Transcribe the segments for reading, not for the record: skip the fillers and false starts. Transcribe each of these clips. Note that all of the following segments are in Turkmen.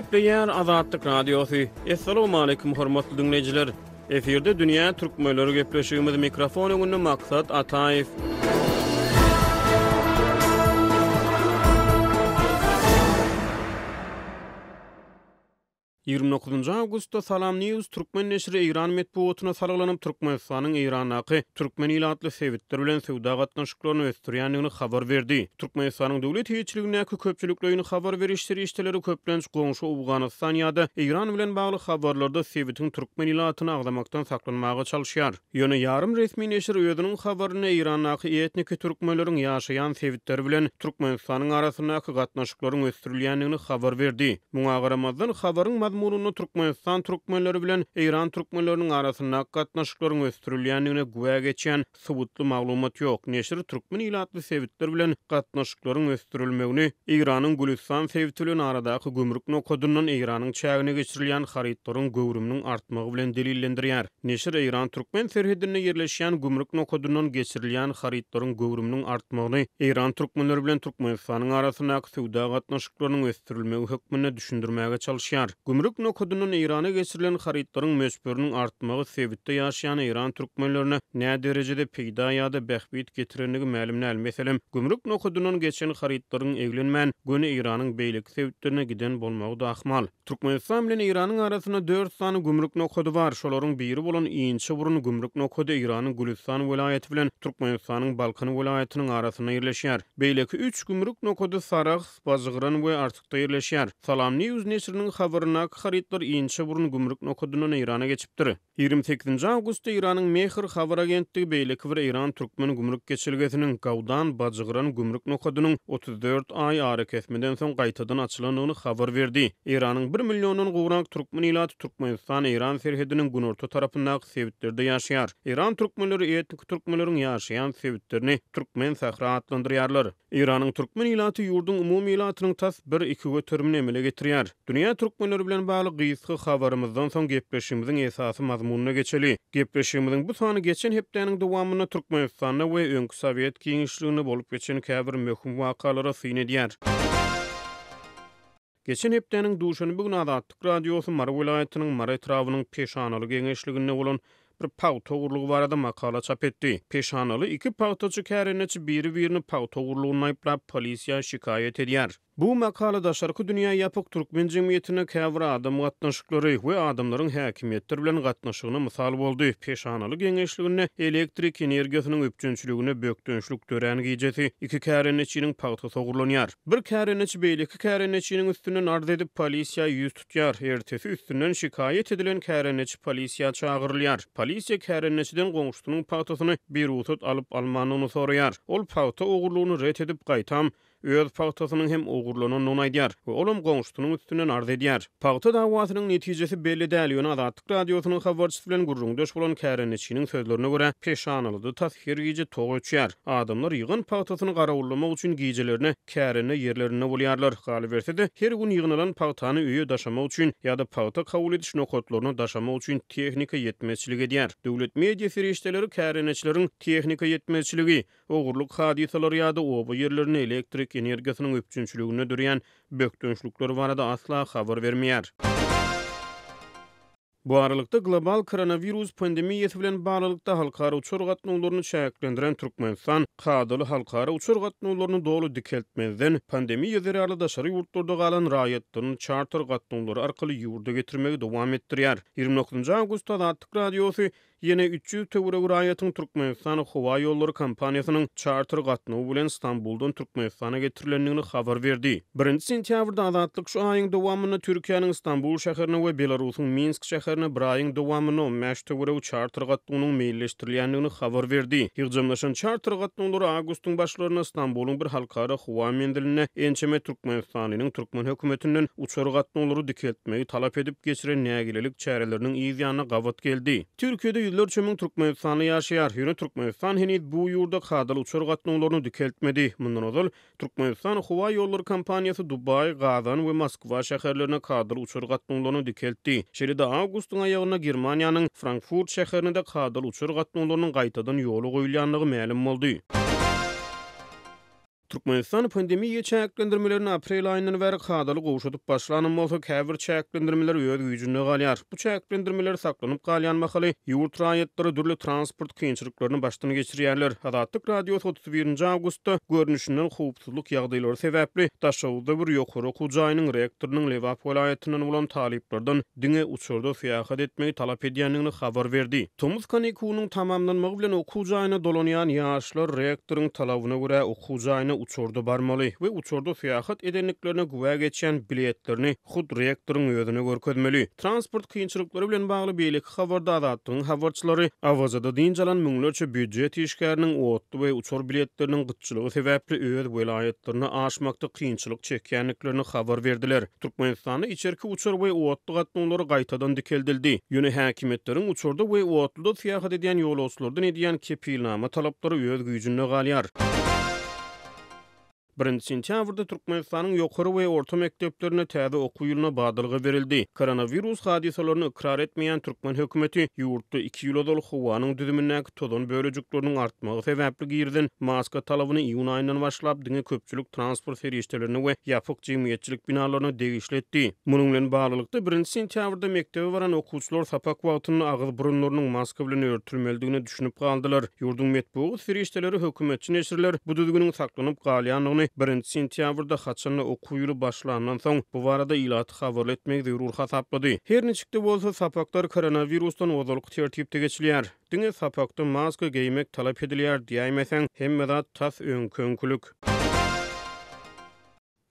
Gepleýär Azatlyk Radiosy. Assalamualaikum hormatly diňleýjiler. Efirde dünýä türkmenleri gepleşigimiz mikrofon öňünde Maksat Ataýew. 29 awgustda Salam News türkmen neşiri eýran metbugatyna salgylanyp, Türkmenistanyň Eýrandaky türkmen ilatly sebitler bilen söwda gatnaşyklaryny ösdürýändigini habar berdi. Türkmenistanyň döwlet eýeçiligindäki köpçülikleýin habar beriş serişdeleri köplenç goňşy Owganystan ýa-da Eýran bilen bagly habarlarda sebitiň türkmen ilatyny agzamakdan saklanmaga çalyşýar. Ýöne ýarym resmi neşir özüniň habarynda Eýrandaky etniki türkmenleriň ýaşaýan sebitleri bilen Türkmenistanyň arasyndaky gatnaşyklaryň ösdürilýändigini habar berdi. Muňa garamazdan, habaryň mazmunynda Türkmenistan türkmenleri bilen Eýran türkmenleriniň arasyndaky gatnaşyklaryň ösdürilýändigine güwä geçýän subutly maglumat ýok. Neşir türkmen ilatly sebitler bilen gatnaşyklaryň ösdürilmegini Eýranyň Gülüstan sebiti bilen aradaky gümrük nokadyndan Eýranyň çägine geçirilýän harytlaryň göwrüminiň artmagy bilen delillendirýär. Neşir eýran-türkmen serhedinde ýerleşýän gümrük nokadyndan geçirilýän harytlaryň göwrüminiň artmagyny eýran türkmenleri bilen Türkmenistanyň arasyndaky söwda gatnaşyklarynyň ösdürilmegi hökmünde düşündirmäge çalyşýar. Gümrük nokadyndan Eýrana geçirilen harytlaryň möçberiniň artmagy sebitde ýaşaýan eýran türkmenlerine näderejede peýda ýa-da bähbit getirendigi mälim däl. Meselem, gümrük nokadyndan geçen harytlaryň eglenmän, göni Eýranyň beýleki sebitlerine giden bolmagy-da ahmal. Türkmenistan bilen Eýranyň arasynda dört sany gümrük nokady bar. Şolaryň biri bolan Inçeburun gümrük nokady Eýranyň Gülüstan welaýaty bilen Türkmenistanyň Balkan welaýatynyň arasynda ýerleşýär. Beýleki üç gümrük nokady Sarahs, Bajgyran we Artykda ýerleşýär. Salam News neşiriniň habaryndaky harytlar Inçeburun gümrük nokadyndan Eýrana geçipdir. 28-nji awgustda Eýranyň Mehr habar agentligi beýleki bir eýran-türkmen gümrük geçelgesiniň, Gawdan, Bajgyran gümrük nokadynyň 34 aý arakesmeden soň gaýtadan açylandygyny habar berdi. Eýranyň bir milliondan gowrak türkmen ilaty Türkmenistan-Eýran serhediniň günorta tarapyndaky sebitlerde ýaşaýar. Eýran türkmenleri etniki türkmenleriň ýaşaýan sebitlerini Türkmen sähra atlandyrýarlar. Eýranyň türkmen ilaty ýurduň umumy ilatynyň tas bir-iki göterimini emele getirýär. Dünýä türkmenleri bilen bagly gysga habarymyzdan soň gepleşigimiziň esasy mazmunyna geçeli. Gepleşigimiziň bu sany geçen hepdäniň dowamynda Türkmenistanda we öňki sowet giňişliginde bolup geçen käbir möhüm wakalara syn edýär. Geçen hepdäniň duşenbe güni Azatlyk Radiosy Mary welaýatynyň Mary etrabynyň Peşanaly geňeşliginde bolan bir pagta ogurlygy barada makala çap etdi. Peşanaly iki pagtaçy kärendeçi biri-birini pagta ogurlygynda aýyplap, polisiýa şikaýat edýär. Bu makala daşarky dünýä ýapyk türkmen jemgyýetinde käbir adam gatnaşyklary we adamlaryň häkimiýetler bilen gatnaşygyna mysal boldy. Peşanaly geňeşliginde elektrik energiýasynyň üpjünçiligine bökdençlik dörän gijesi iki kärendeçiniň pagtasy ogurlanýar. Bir kärendeçi beýleki kärendeçiniň üstünden arz edip, polisiýa ýüz tutýar. Ertesi üstünden şikaýat edilen kärendeçi polisiýa çagyrylýar. Polisiýa kärendeçiden goňşusynyň pagtasyny birugsat alyp-almandygyny soraýar. Ol pagta ogurlygyny ret edip, gaýtam, öz pagtasynyň hem ogurlanandygyny aýdýar we olam goňşusynyň üstünden arz edýär. Pagta dawasynyň netijesi belli däl, ýöne Azatlyk Radiosynyň habarçysy bilen gürrüňdeş bolan kärendeçiniň sözlerine görä, Peşanalyda tas her gije tok öçýär. Adamlar ýygan pagtasyny garawullamak üçin gijelerine kärende ýerlerinde bolýarlar. Galyberse-de, her gün ýygnalan pagtany öýe daşamak üçin ýa-da pagta kabul ediş nokatlaryna daşamak üçin tehnika ýetmezçilik edýär. Döwlet media serişdeleri kärendeçileriň tehnika ýetmezçiligi, ogurlyk hadysalary ýa-da oba ýerlerinde elektrik energiýasynyň üpjünçiliginde dörýän bökdençlikler barada asla habar bermeýär. Bu aralykda, global koronawirus pandemiýasy bilen baglylykda halkara uçar gatnawlaryny çäklendiren Türkmenistan kadaly halkara uçar gatnawlaryny doly dikeltmezden, pandemiýa zerarly daşary ýurtlarda galan raýatlaryny çarter gatnawlary arkaly ýurda getirmegi dowam etdirýär. 29 awgustda Azatlyk Radiosy Ýene 300 töweregi raýatyň Türkmenistan howaýollary kompaniýasynyň çarter gatnawy bilen Stambuldan Türkmenistana getirilendigini habar berdi. Birinji sentýabrda Azatlyk şu aýyň dowamynda Türkiýäniň Stambul şäherine we Belarusyň Minsk şäherine bir aýyň dowamynda 15 töweregi çarter gatnawynyň meýilleşdirilýändigini habar berdi. Ýygjamlaşan çarter gatnawlary awgustyň başlarynda Stambulyň bir halkara howa menzilinde ençeme türkmenistanlynyň türkmen hökümetinden uçar gatnawlary dikeltmegi talap edip geçiren nägilelik çäreleriniň yz ýanyna gabat geldi. Türkiýede ýüzlerçe müň türkmenistanly ýaşaýar, ýöne Türkmenistan heniz bu ýurda kadaly uçar gatnawlaryny dikeltmedi. Mundan ozal, Türkmenistan howa ýollary kompaniýasy Dubaý, Gazan we Moskwa şäherlerine kadaly uçar gatnawlaryny dikeltdi. Şeýle-de awgustyň aýagynda Germaniýanyň Frankfurt şäherine-de kadaly uçar gatnawlarynyň gaýtadan ýola goýulýandygy mälim boldy. Türkmenistan pandemiýa çäklendirmelerini aprel aýyndan bäri kadaly gowşadyp başlanam bolsa, käbir çäklendirmeler öz güýjünde galýar. Bu çäklendirmeler saklanyp galýan mahaly, ýurt raýatlary dürli transport kynçylyklaryny başdan geçirýärler. Azatlyk Radiosy 31-nji awgustda, görnüşinden howpsuzlyk ýagdaýlary sebäpli, Daşoguzda bir ýokary okuw jaýynyň rektorynyň Lebap welaýatyndan bolan talyplardan diňe uçarda syýahat etmegi talap edýändigini habar berdi. Tomus kanikulynyň tamamlanmagy bilen okuw jaýyna dolanýan ýaşlar rektoryň talabyna görä okuw jaýyna uçarda barmaly we uçarda syýahat edendiklerine güwä geçýän biletlerini hut rektoryň özüne görkezmeli. Transport kynçylyklary bilen bagly beýleki habarda Azatlygyň habarçylary Awazada dynç alan müňlerçe býujet işgäriniň otly we uçar biletleriniň gytçylygy sebäpli öz welaýatlaryna aşmakda kynçylyk çekýändiklerini habar berdiler. Türkmenistanda içerki uçar we otly gatnawlary gaýtadan dikeldildi. Ýöne häkimiýetleriň uçarda we otluda syýahat edýän ýolagçylardan edýän kepilnama talaplary öz güýjünde galýar. Birinji sentýabrda Türkmenistanyň ýokary we orta mekdeplerinde täze okuw ýylyna badalga berildi. Koronawirus hadysalaryny ykrar etmeýän türkmen hökümeti ýurtda iki ýyl ozal howanyň düzümindäki tozan bölejikleriniň artmagy sebäpli girizen maska talabyny iýun aýyndan başlap diňe köpçülik transport serişdelerine we ýapyk jemgyýetçilik binalaryna degişli etdi. Munuň bilen baglylykda, birinji sentýabrda mekdebe baran okuwçylar sapak wagtynda agyz-burunlarynyň maska bilen örtülmelidigine düşünip galdylar. Ýurduň metbugat serişdeleri, hökümetçi neşirler bu düzgüniň saklanyp galýandygyny birinji sentýabrda, haçan-da okuw ýyly başlandan soň, bu barada ilaty habarly etmegi zerur hasaplady. Her niçik-de bolsa, sapaklar koronawirusdan ozalky tertipde geçilýär. Diňe sapakda maska geýmek talap edilýär diýäýmeseň, hemme zat tas öňki-öňkülik.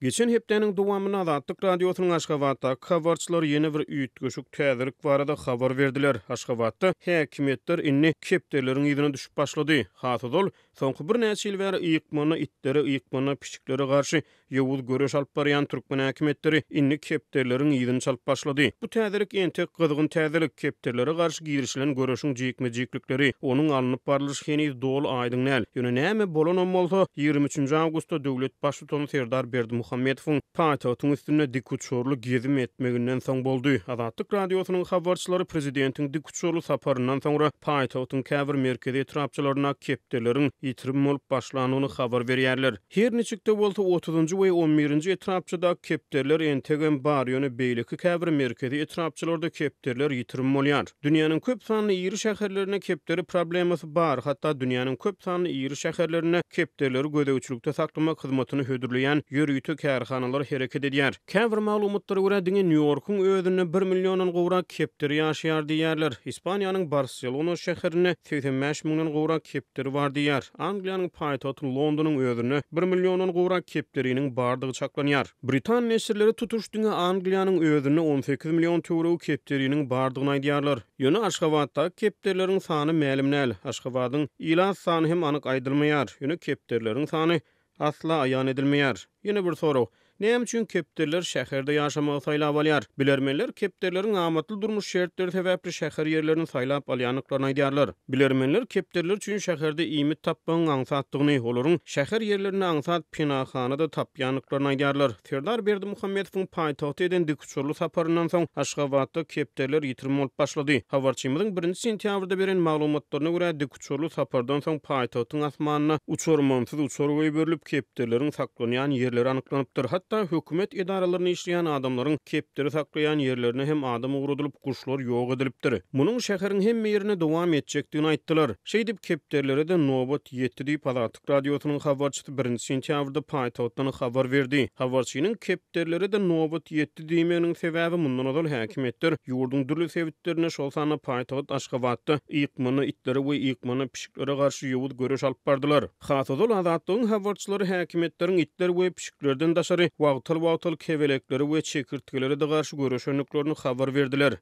Geçen hepdäniň dowamynda Azatlyk Radiosynyň Aşgabatdaky habarçylary ýene bir üýtgeşik täzelik barada habar berdiler. Aşgabatda häkimiýetler indi kepderileriň yzyna düşüp başlady. Has ozal, soňky birnäçe ýyl bäri ykmanda itlere, ykmanda pişiklere garşy Ýowuz göreş alyp barýan türkmen häkimiýetleri indi kepderileriň yzyny çalyp başlady. Bu täzelik entek gyzgyn täzelik, kepderilere garşy girişilen göreşiň jikme-jiklikleri, onuň alnyp barlyşy heniz doly aýdyň däl. Ýöne näme bolanam bolsa, 23 nji awgustda döwlet Baştutany Serdar Berdimuhamedowyň paýtagtyň üstünde dikuçarly gezim etmeginden soň boldy. Azatlyk Radiosynyň habarçylary prezidentiň dikuçarly saparyndan soňra paýtagtyň käbir merkezi etrapçalarynda kepderileriň ýitirim bolup başlandygyny habar berýärler. Her niçik-de bolsa, otuzynjy we on birinji etrapçadaky kepderiler entegem bar, ýöne beýleki käbir merkezi etrapçalarda kepderiler ýitirim bolýar. Dünýäniň köp sanly iri şäherlerinde kepderi problemasy bar, hatda dünýäniň köp sanly iri şäherlerinde kepderileri gözegçilikde saklamak hyzmatyny hödürleýän ýörite kärhanalar hereket edýär. Käbir maglumatlara görä, diňe Nýu-Ýorkuň özünde bir milliondan gowrak kepderi ýaşaýar diýýärler. Ispaniýanyň Barselona şäherinde 85 müňden gowrak kepderi bar diýýär. Angliýanyň paýtagty Londonyň özünde bir milliondan gowrak kepderiniň bardygy çaklanýar. Britan neşirleri tutuş diňe Angliýanyň özünde 18 million töweregi kepderiniň bardygyny aýdýarlar. Ýöne Aşgabatdaky kepderileriň sany mälim däl. Aşgabadyň ilat sany hem anyk aýdylmaýar. Ýöne kepderileriň sany asla aýan edilmeýär. Ýene bir sorag, Näme üçin kepderiler şäherde ýaşamagy saýlap alýar? Bilermenler kepderileriň amatly durmuş şertleri sebäpli şäher ýerlerini saýlap alýandyklaryny aýdýarlar. Bilermenler kepderiler üçin şäherde iýmit tapmagyň aňsatdygyny, olaryň şäher ýerlerinde aňsat penahana-da tapýandyklaryny aýdýarlar. Serdar Berdimuhamedowyň paýtagta eden dikuçarly saparyndan soň, Aşgabatda kepderiler ýitirim bolup başlady. Habarçymyzyň birinji sentýabrda beren maglumatlaryna görä, Uçarly sapardan soň paýtagtyň asmanyna uçarmansyz uçar goýberilip, kepderileriň saklanýan ýerleri anyklanypdyr. Hatda hökümet edaralarynda işleýän adamlaryň kepderi saklaýan ýerlerine hem adam ugradylyp, guşlar ýok edilipdir. Munuň şäheriň hemme ýerinde dowam etjekdigini aýtdylar. Şeýdip, kepderilere-de nobat ýetdi diýip, Azatlyk Radiosynyň habarçysy birinji sentýabrda paýtagtdan habar berdi. Habarçynyň kepderilere-de nobat ýetdi diýmeginiň sebäbi mundan ozal häkimiýetler ýurduň dürli sebitlerinde, şol sanda paýtagt Aşgabatda ykmanda itlere we ykmanda pişiklere garşy ýowuz göreş alyp bardylar. Has ozal Azatlygyň habarçylary häkimiýetleriň itler we pişiklerden daşary wagtal-wagtal kebeleklere we çekirtgelere-de garşy göreşendiklerini habar berdiler.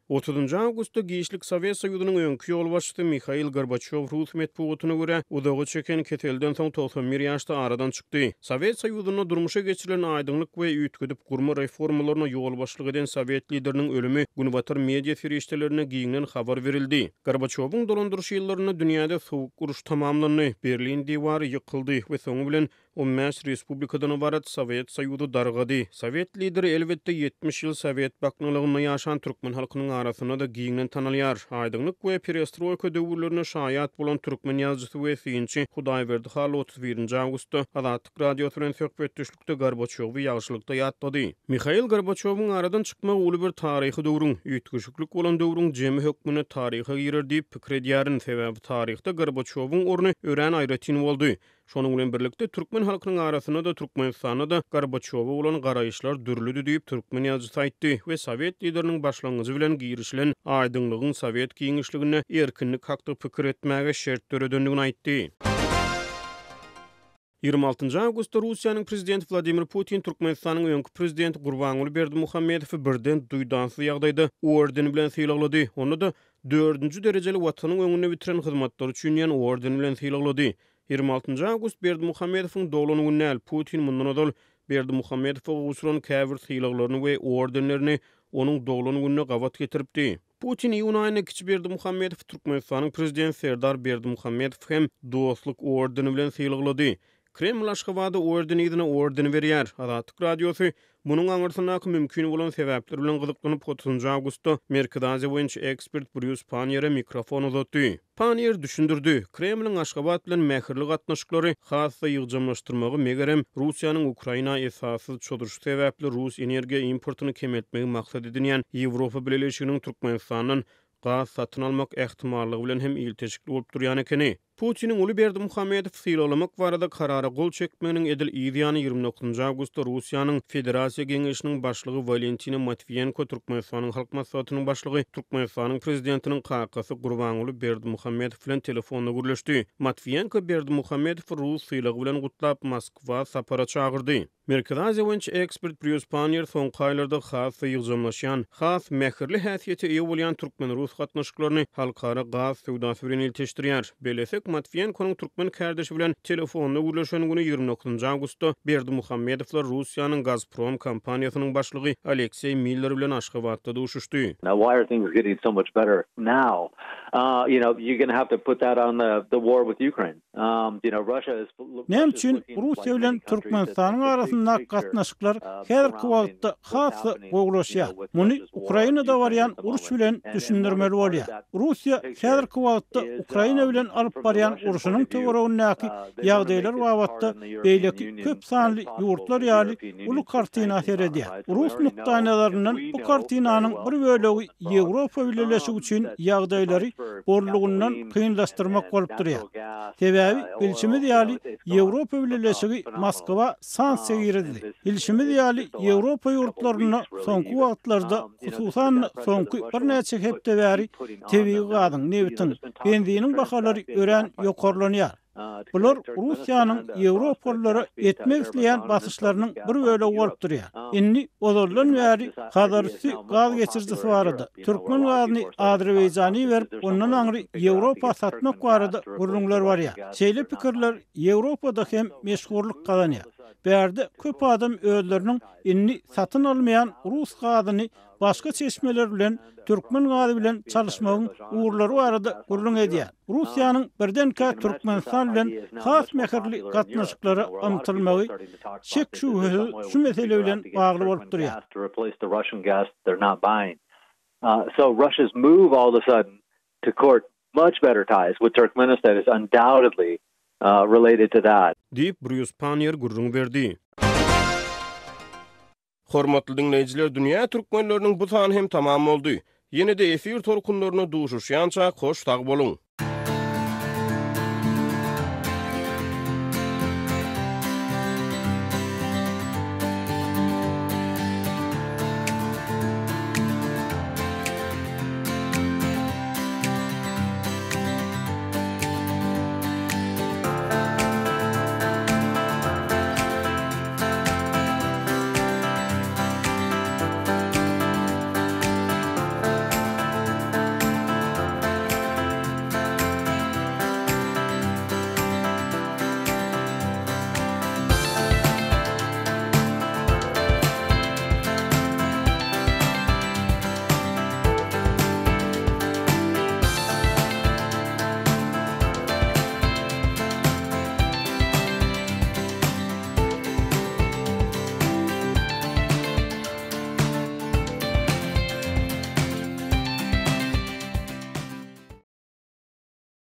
Otuzynjy awgustda giçlik Sowet Soýuzynyň öňki ýolbaşçysy Mihail Gorbaçýow rus metbugatyna görä, uzaga çeken keselden soň 91 ýaşda aradan çykdy. Sowet Soýuzynda durmuşa geçirilen aýdyňlyk we üýtgedip gurma reformalaryna ýolbaşçylyk eden sowet lideriniň ölümi günbatar media serişdelerinde giňden habar berildi. Gorbaçýowyň dolandyryş ýyllarynda dünýäde Sowuk uruş tamamlandy, Berlin diwary ýykyldy we soňy bilen. 15 respublikadan ybarat Sowet Soýuzy dargady. Sowet lideri, elbetde, 70 ýyl sowet baknalygynda ýaşan türkmen halkynyň arasynda-da giňden tanalýar. Aýdyňlyk we perestroýka döwürlerine şaýat bolan türkmen ýazyjysy we synçy Hudaýberdi Hally 31-nji awgustda Azatlyk Radiosy bilen söhbetdeşlikde Gorbaçýowy ýagşylykda ýatlady. Mihail Gorbaçýowyň aradan çykmagy uly bir taryhy döwrüň, üýtgeşiklik bolan döwrüň jemi hökmünde taryha girer diýip pikir edýärin, sebäbi taryhda Gorbaçýowyň orny örän aýratyn boldy. Şonuň bilen birlikde, türkmen halkynyň arasynda-da, Türkmenistanda-da Gorbaçýowa bolan garaýyşlar dürlüdi diýip, türkmen ýazyjysy aýtdy we sowet lideriniň başlangyjy bilen girişilen aýdyňlygyň sowet giňişliginde erkinlik hakda pikir etmäge şert döredendigini aýtdy. 26 awgustda Russiýanyň prezidenti Wladimir Putin Türkmenistanyň öňki prezidenti Gurbanguly Berdimuhamedowy birden duýdansyz ýagdaýda orden bilen sylaglady. Onda-da dördünji derejeli Watanyň öňünde bitiren hyzmatlary üçin diýen orden bilen sylaglady. 26 awgust Berdimuhamedowyň doglan güni däl. Putin mundan ozal Berdimuhamedowa gowşuran käbir sylaglaryny we ordenlerini onuň doglan gününe gabat getiripdi. Putin iýun aýynda kiçi Berdimuhamedowy Türkmenistanyň prezidenti Serdar Berdimuhamedow hem Dostluk ordeni bilen sylaglady. Kreml Aşgabada orden yzyna orden berýär. Azatlyk Radiosy munuň aňyrsyndaky mümkin bolan sebäpler bilen gyzyklanyp, otuzynjy awgustda Merkezi Aziýa boýunça ekspert Brýus Panniýere mikrofon uzatdy. Panniýer düşündirdi, Kremliň Aşgabat bilen mähirli gatnaşyklary has-da ýygjamlaşdyrmagy, megerem, Russiýanyň Ukraina esassyz çozuşy sebäpli rus energiýa importyny kemeltmegi maksat edinýän Ýewropa Bileleşiginiň Türkmenistandan gaz satyn almak ähtimallygy bilen hem ilteşikli bolup durýan ekeni. Putiniň uly Berdimuhamedowy sylaglamak barada karara gol çekmeginiň edil yz ýany 29 awgustda Russiýanyň Federasiýa Geňeşiniň başlygy Walentina Matwiýenko Türkmenistanyň Halk Maslahatynyň başlygy, Türkmenistanyň Prezidentiniň kakasy Gurbanguly Berdimuhamedow bilen telefonda gürleşdi. Matwiýenko Berdimuhamedowy rus sylagy bilen gutlap, Moskwa sapara çagyrdy. Merkezi Aziýa boýunça ekspert Brýus Panniýer soňky aýlarda has-da ýygjamlaşýan, has mähirli häsiýete eýe bolýan türkmen-rus gatnaşyklaryny halkara gaz söwdasy bilen ilteşdirýär. Bellesek, Matwiýenkonyň türkmen kärdeşi bilen telefonda gürleşen güni 29 awgustda Berdimuhamedowlar Russiýanyň Gazprom kompaniýasynyň başlygy Alekseý Miller bilen Aşgabatda duşuşdy. Now why are things getting so much better now? You know, you're gonna have to put that on the the war with Ukraine. Näme üçin Russiýa bilen Türkmenistanyň arasyndaky gatnaşyklar häzirki wagtda has-da gowulaşýar? Muny Ukrainada barýan uruş bilen düşündirmeli bolýar. Russiýa häzirki wagtda Ukraina bilen alyp barýan urşunyň töweregindäki ýagdaýlar babatda beýleki köp sanly ýurtlar ýaly uly kartina seredýär. Rus nukdaýnazaryndan bu kartinanyň bir bölegi Ýewropa Bileleşigi üçin ýagdaýlary bollugyndan kynlaşdyrmak bolup durýar. Sebäbi, bilşimiz ýaly, Ýewropa Bileleşigi Moskwa sanksiýa girizdi. Bilşimiz ýaly, Ýewropa ýurtlarynda soňky wagtlarda, hususan-da, soňky birnäçe hepde bäri tebigy gazyň, nebitiň, benziniň bahalary örän ýokarlanýar. Bular Russiýanyň ýewropalylara etmek isleýän basyşlarynyň bir bölegi bolup durýar. Indi ozaldan bäri Hazarüsti gaz geçirijisi barada, türkmen gazyny Azerbaýjana iberip, ondan aňry Ýewropa satmak barada gürrüňler barýar. Şeýle pikirler Ýewropada hem meşhurlyk gazanýar. Bärde köp adam özleriniň indi satyn almaýan rus gazyny başga çeşmeler bilen türkmen gazy bilen çalyşmagyň ugurlary barada gürrüň edýär. Russiýanyň birdenkä Türkmenistan bilen has mähirli gatnaşyklara ymtylmagy şek-şübhesiz şu mesele bilen bagly bolup durýar. Diýip, Brýus Panniýer gürrüň berdi. Hormatly diňleýjiler Dünýä Türkmenleriniň bu sany hem tamam boldy. Ýene-de efir tolkunlarynda duşuşýançak hoş sag boluň.